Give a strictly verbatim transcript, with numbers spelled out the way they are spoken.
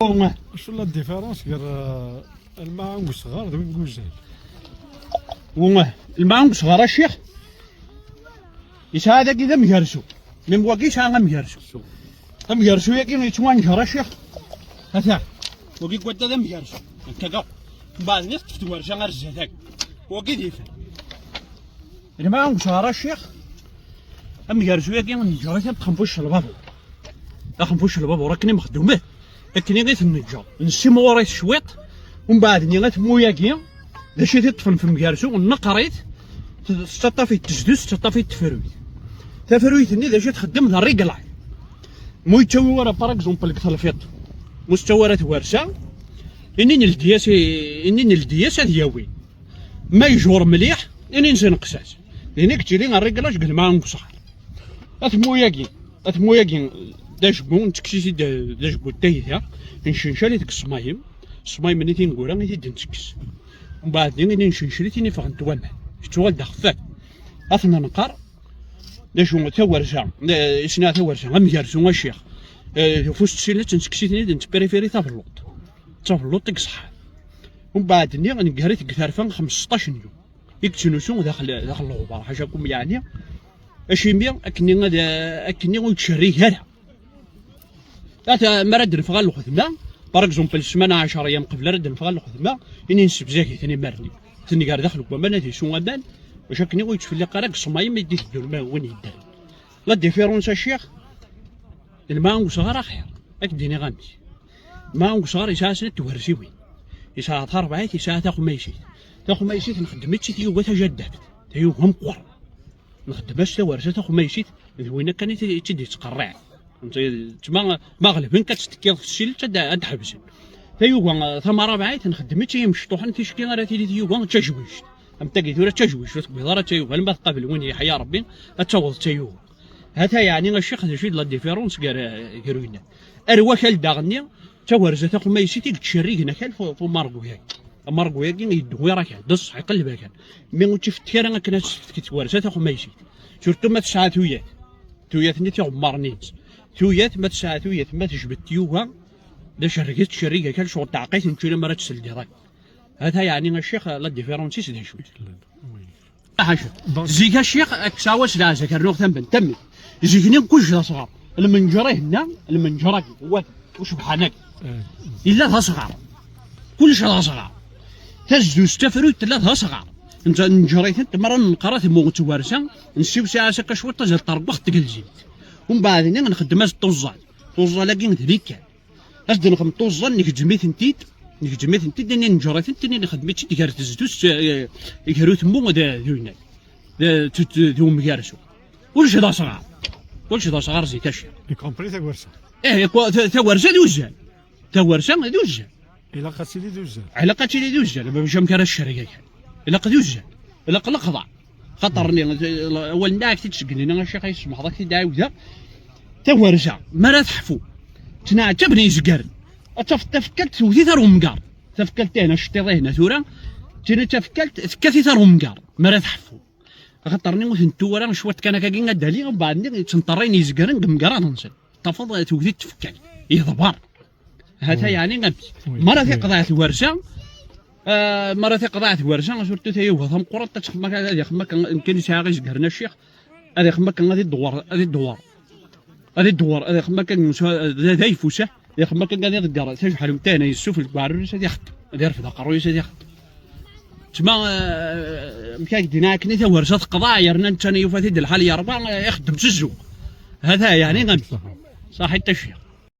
Acu la différence gar, euh, lmaɛun n usɣar d win n wuzal? Wah, lmaɛun n usɣar, a ccix, yesɛa dagi d amgersu. Même wagi yesɛa amgersu. Amgersu-yagi yettwanker, a ccix. Ata, wagi n wadda d amgersu. Akka. Mbeɛd-nni teṭṭef twersa ar zdat-agi. Wagi d ifan. Lmaɛun n usɣar, a ccix, amgersu-agi neǧǧer-it am xenfuc n lbabuṛ. Axenfuc n lbabuṛ akken i mexdum, eh, akken i t-neǧǧer. Nessimɣur-it cwiṭ, umbeɛd-nni atemmu-agi, d acu i t-iṭṭfen f umgersu, nneqqer-it, tettaṭṭaf-it tezdut, tettaṭṭaf-it tefrut. Tafrut-nni d acu i txeddem? D rreglac. Mu yettawi wara, par exemple, deg telfiṭ, mu tettawi ara twersa, ini neldi-as i, ini neldi-as ad yawi. Ma yejur mliḥ, ini nesneqs-as. Din i yettili rreglac deg lmaɛun n usɣar. Atemmu-agi, atemmu-agi d ajebbu, nettekkes-it-id d ajebbu n tayet-a, ncencel-it deg ṣṣmayem, ṣṣmayem-nni tineggura i t-id-nettekkes. Mbeɛd-nni ini ncencel-it, ini ffɣent waman, yettuɣal d axeffay. Ad t-nenqer, d acu, tawersa, eh, isnaɛ tawersa, amgersu, a ccix. Eh, ufus tessinet, nettekkes-iten-id, nettpirifiri tabelluṭ. D tabelluṭ i iṣeḥḥan. Umbeɛd-nni, neggar-it deg tarfa xmesṭac n yum. I yettnusu daxel, daxel leɣbar, ḥaca kum yeɛni. Acimi, akkenni ad, akkenni ur yettcerrig ara. Ata, mi ara d-neffeɣ ɣer lxedma, par exemple, ssmana ɛecṛa yam qbel ara d-neffeɣ ɣer lxedma, ini nsebzag-iten imarni. Tengar daxel n waman, ad isu aman, bac akkenni ur yettfelliq ara deg ṣṣmayem i d-iteddun ma win yeddan. La différence, a ccix, lmaɛun n usɣar axir. Ad k-d-iniɣ amek. Lmaɛun n usɣar yesɛa snat twersiwin. Yesɛa tarbaɛit, yesɛa taxumaysit. Taxumaysit nxeddem-itt i tyuga tajaddaft, tayuga meqqer. Nxeddem-as tawersa taxumaysit, d winna kan i t-, i tt-id-yettqerriɛ. Netta, ma, ma ɣelben-k ad tettekkiḍ tessilt ad, ad d-ḥebsen. Tayuga, eh, tamarabaɛit nxeddem-itt i yimecṭuḥen, ticki ara tili tyuga d tajwict. Am tagi tura d tajwict, ur tewwiḍ ara tayuga, alma tqabel win yeḥya Rebbi, ad taweḍ d tayuga. Hata yeɛni a ccix d acu i d la différence gar, gar winna. Ar wakal daɣenni, d tawerza taxumaysit i yettcerrigen akal f, f umargu-yagi. Amargu-yagi yeddewwir akal, d ṣṣeḥ, iqelleb akal. Mi ur tt-ifettek ara akken ad s-tefk twerza taxumaysit. Surtout ma tesɛa tuyat. Tuyat-nni tiɣemmar-nni-ines. Tuyat, ma tesɛa tuyat, ma tejbed tyuga, d acerrig i tettcerrig akal, ccɣel teɛqayt, nečču lamar ad tt-teldiḍ akk. Hata yeɛni a ccix, la différence-is d acu? Ḥaca. Zik a ccix, ad k-sɛawas leɛza, kernuɣ tamben, tammen. Zik-nni kullec d asɣar. Lmenǧer-ihenna, lmenǧer-agi, wat, ucebḥan-agi. Yella d asɣar. Kullec d asɣar. Tazdut, tafrut, tella d asɣar. Netta, nneǧǧer-itent, mi ara nenqer atemmu n twersa, nessiwsiɛ-as akka cwiṭ, azal terbex tegelzimt. Umbeɛd-nni nxeddem-as tuẓẓal. Tuẓẓal-agi d likan. Ad d-nxem tuẓẓal, ngezzem-itent-id, ngezzem-itent-id, ini nǧer-itent, ini nxeddem-itt-id gar tezdut, eh, gar utemmu d, d winay. D, d, d, d umgarsu. Kullec d asɣar. Kullec d asɣar zik a ccix. Y compris tawersa. Eh, y co-, ta-, tawersa d uzzal. Tawersa d uzzal. Ilaq ad tili d uzzal. Ilaq ad tili d uzzal, ma bac amek ara tcerreg akal. Ilaq d uzzal. Ilaq leqḍeɛ. Xaṭer-nni, awal-nni ad ak-t-id-segnin, a ccix, ay semḥeḍ, ad ak-t-id-ɛiwdeɣ. Tawerza, mi ara teḥfu, ttneɛtaben yizgaren. Ad tafeḍ tafakkalt tewwet-it ar umgar. Tafakkalt-ihin, aceṭṭiḍ-ihin tura, ttini tafakkalt tekkat-it ar umgar, mi ara teḥfu. Axaṭer-nni ur tent-tuwi ara cwiṭ kan akkagi ad d-ali, umbeɛd-nni ttenṭerrayen yizgaren deg umgar-nsen. Tafeḍ tewwet-it tfakkalt, yeḍber. Hata yeɛni amek. Mara tiqḍeɛ twersa, ah, mara tiqḍeɛ twersa, surtout tayuga tameqqrant, ad texdem akka, ad ixdem akka, nekkini sɛiɣ izgaren a ccix, ad ixdem akka, ad idewwer, ad idewwer. Ad idewwer, ad ixdem akka, d, d ayeffus, ah, ad ixdem akka, ad iḍegger tajḥalmt-ihin, yessufel deg uɛrur-is, ad ixdem, ad irfed aqerruy-is, ad ixdem. Tma, ah, amek ad k-d-iniɣ akken i tawersa teqḍeɛ, yerna netta yufa-t-id lḥal yerba, ah, ixeddem s zzux. Hata yeɛni amek. Ṣaḥit a ccix.